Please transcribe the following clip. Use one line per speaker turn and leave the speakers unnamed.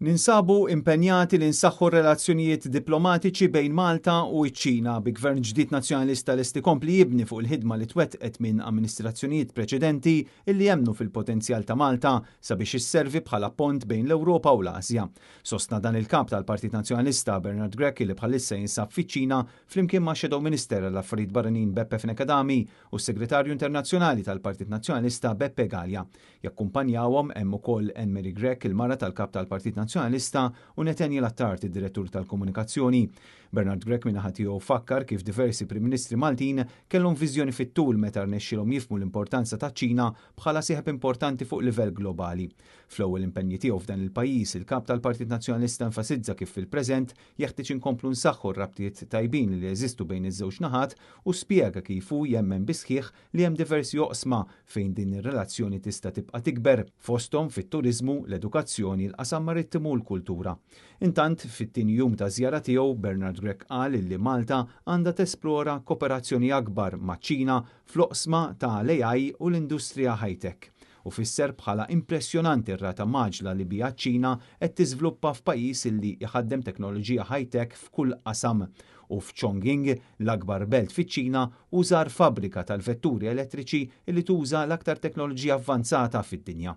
Ninsabu impenjati li nsaħħu r-relazzjonijiet diplomatiċi bejn Malta u ċ-Ċina bi Gvern ġdid Nazzjonalista lest ikompli jibni fuq il-ħidma li twettqet minn amministrazzjonijiet preċedenti illi emmnu fil-potenzjal ta' Malta sabiex isservi bħala pont bejn l-Ewropa u l-Asja. Sostna dan il-Kap tal-Partit Nazzjonalista Bernard Grech li bħalissa jinsab fiċ-Ċina flimkien ma' Shadow Minister għall-Affarijiet Barranin Beppe Fenech Adami u s-Segretarju Internazzjonali tal-Partit Nazzjonalista Beppe Galea. Jakkumpanjawhom hemm ukoll Anne Marie Grech, il-mara tal-Kap tal-Partit Nazzjonalista, u Nathaniel Attard, id-Direttur tal-Komunikazzjoni. Bernard Grech min-naħa tiegħu fakkar kif diversi Prim Ministri Maltin kellhom viżjoni fit-tul meta rnexxielhom jifhmu l-importanza taċ-Ċina bħala sieħeb importanti fuq livell globali. Fl-ewwel impenji tiegħu f'dan il-pajjiż, il-Kap tal-Partit Nazzjonalista enfasizza kif fil-preżent jeħtieġ inkomplu nsaħħu r-rabtiet tajbin li jeżistu bejn iż-żewġ naħat u spjega kif hu jemmen bis-sħiħ li hemm diversi oqsma fejn din ir-relazzjoni tista' tibqa' tikber, fosthom fit-turiżmu, l-edukazzjoni, l-qasam marittimu u l-kultura. Intant, fit-tieni jum taż-żjara tiegħu, Bernard Grech qal li Malta għandha tesplora koperazzjoni akbar maċ-Ċina fl-oqsma ta' l-AI u l-industrija high-tech u fisser bħala impressjonanti r-rata mgħaġġla li biha ċ-Ċina qed tiżviluppa f'pajjiż li jħaddem teknoloġija high-tech f'kull qasam u f'Chongqing, l-akbar belt fiċ-Ċina, hu żar fabbrika tal-vetturi elettriċi li tuża l-aktar teknoloġija avvanzata fid-dinja.